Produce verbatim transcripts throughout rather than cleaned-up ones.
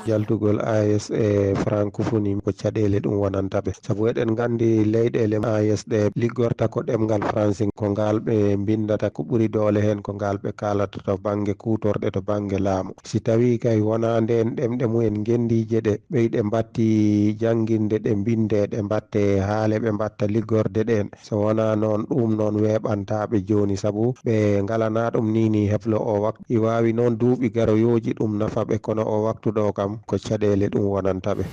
Jaltugol A E S e francophonie ko caɗeele ɗum wonanta ɓe. Sabu eɗen nganndi leyɗeele A E S ɗe liggorta ko ɗemngal français, ko ngal ɓe mbinndata ko ɓuri doole heen, ko ngal ɓe kaalata to bannge kuutorɗe, to bannge laamu. Si tawii kay wonaa ndeen ɗemɗe mumen ngenndiije ɗe, ɓeyɗe mbatti jannginde ɗe, mbinndee ɗe, mbattee haale ɓe mbatta liggorde ɗeen. So wonaa noon, ɗum noon weeɓantaa ɓe jooni, sabu ɓe ngalanaa ɗum nii nii heblo o waktu. I waawi noon duuɓi garoyooji ɗum nafa ɓe, kono o waktu ɗo kam ko caɗeele ɗum wonanta ɓe.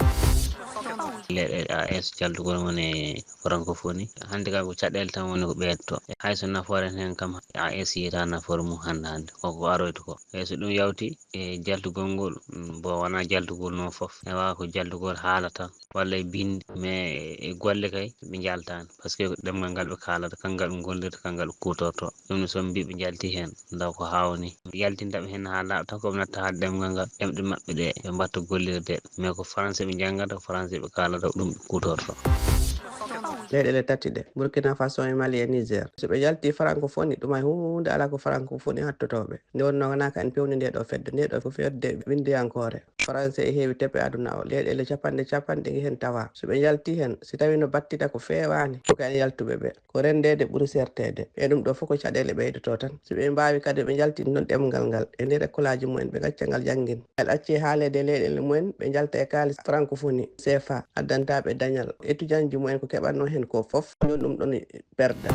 Leyɗe A E S jaltugol mum e francophonie hannde kam ko caɗeele tan woni ko ɓeydotoo. Hay so nafoore heen kam A E S yiyataa nafoore mum hannde hannde koko aroyta ko. Eyi so ɗum yawti e jaltugol ngol, mm, bon wonaa jaltugol noon fof, ne waawa ko jaltugol haala tan walla e binndi, mais e golle kay ɓe njaltaani, parce que ɗemngal ngal ɓe kaalata, kanngal ɓe ngollirta, kanngal ɓe kuutortoo. Ɗum ne so ɓe mbii ɓe njaltii heen, ndaw ko haawni. Yaltinta ɓe heen haa laaɓa tan ko ɓe natta haa ɗemngal ngal, ɗemɗe maɓɓe ɗe ɓe mbatta gollirde. Mais ko français ɓe njanngata, ko français ɓe kaalata, ko ɗum ɓe kuutortoo. Leyɗeele tati ɗe, Burkina Faso e Mali e Niger, so ɓe njaltii francophonie, ɗum hay huunde alaa ko francophonie hattotoo ɓe. Nde wonnoo wonaa ko en pewni ndee ɗoo fedde, ndee ɗoo ko fedde winndiyankoore. Français e heewi teppe aduna o, leyɗeele capanɗe capanɗe ngi heen tawaa. So ɓe njaltii heen, si tawii no battita ko feewaani, ko ko en yaltuɓe ɓe. Ko renndeede ɓuri seerteede. E ɗum ɗoo fof ko caɗeele ɓeydotoo tan. So ɓe mbaawi kadi ɓe njaltin noon ɗemngal ngal e nder ekkolaaji mumen, ɓe ngacca ngal janngin. Ngal accee haaleede e leyɗeele mumen, ɓe njalta e kaalis francophonie, C F A, addanta ɓe dañal. Étudiantji mumen ko keɓatnoo heen ko fof, ñon ɗum ɗon perda.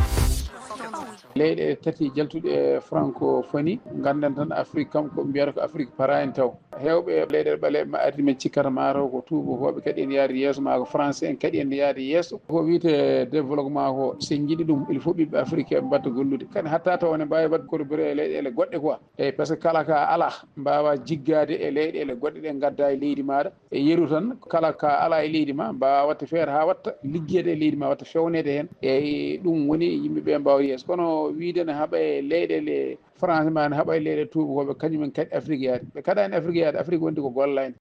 Leyɗe tati jaltuɗe e francophonie, ngannden tan Afrique kam ko mbiyata ko Afrique para en taw. Heewɓe leyɗeele ɓaleeɓe ma ardi men cikkata mataw ko tuubakooɓe kadi en yaade yeeso, maa ko français en kadi en yaade yeeso. Ko wiyetee développement ko, so en njiɗi ɗum, il faut ɓiɓɓe Afrique ɓe mbatta gollude. Kadi hatta taw ne mbaawi waɗde collaborer e leyɗeele goɗɗe quoi. Eyi, par ce que kala ka alaa mbaawa jiggaade e leyɗeele goɗɗe ɗe ngadda e leydi maaɗa. E yeru tan, kala ka alaa e leydi ma, mbaawa waɗde feere haa waɗta liggeede e leydi ma, waɗta fewneede heen. Eyi, ɗum woni yimɓe ɓe mbaawa yeeso. Kono wiyde ne haɓa e leyɗeele France ma, ne haɓa e leyɗeele tuubakooɓe, kañum en kaɗi Afrique yaade. Ɓe kaɗaani Afrique yaade, Afrique wondi ko golla en.